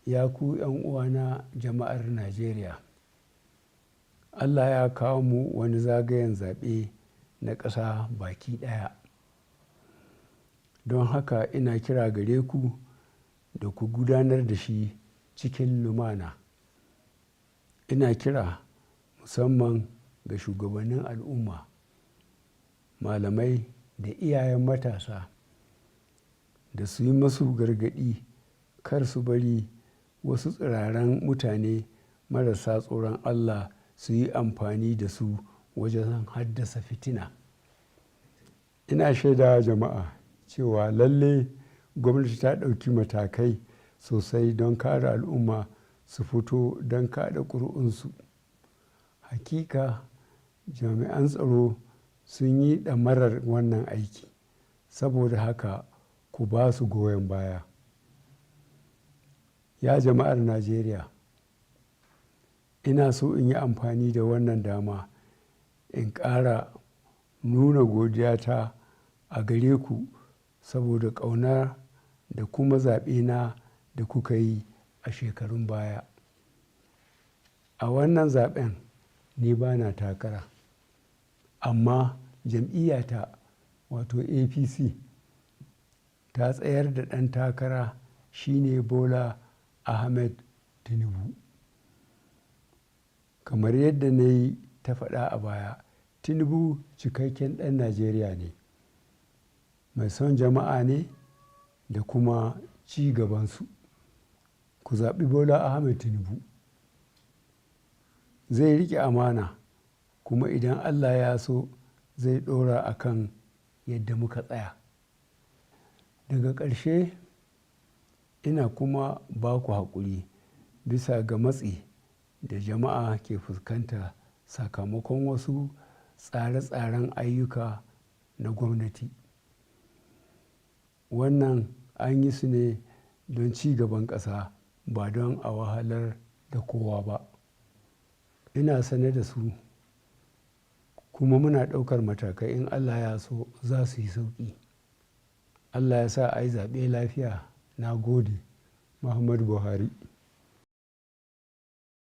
Ya ku uwana jama'ar Najeriya, Allah ya kawo mu wani zagayen zaɓe na ƙasa baki ɗaya. Don haka ina kira gare ku da ku gudanar da shi cikin lumana. Ina kira musamman ga shugabannin al'umma, malamai da iyayen matasa da su yi masu gargaɗi kar su bari wasu tsiraran mutane marasa tsoron Allah su yi amfani da su wajen haddasa fitina. Ina shaidawa jama'a cewa lalle gwamnati ta ɗauki matakai sosai don kare al'umma su fito don kaɗa ƙuri'unsu. Hakika jami'an tsaro sun yi ɗamarar wannan aiki, saboda haka ku ba su goyon baya. Ya jama'ar Najeriya, ina so in yi amfani da wannan dama in ƙara nuna godiyata a gare ku saboda ƙauna da kuma zaɓena da kuka yi a shekarun baya. A wannan zaɓen ni ba na takara, amma jam'iyyata, wato APC, ta tsayar da ɗan takara, shine Bola Ahmed Tinubu. Kamar yadda na yi ta faɗa a baya, Tinubu cikakken ɗan Najeriya ne, mai son jama'a ne da kuma ci gabansu. Ku zaɓi Bola Ahmed Tinubu. Zai riƙe amana, kuma idan Allah ya so zai ɗora a kan yadda muka tsaya. Daga ƙarshe, ina kuma ba ku haƙuri bisa ga matsi da jama'a ke fuskanta sakamakon wasu tsare-tsaren ayyuka na gwamnati. Wannan an yi su ne don ci gaban ƙasa, ba don a wahalar da kowa ba. Ina sane da su kuma muna ɗaukar matakai, in Allah ya so za su yi sauƙi. Allah ya sa a yi zaɓe lafiya. Na gode. Muhammadu Buhari.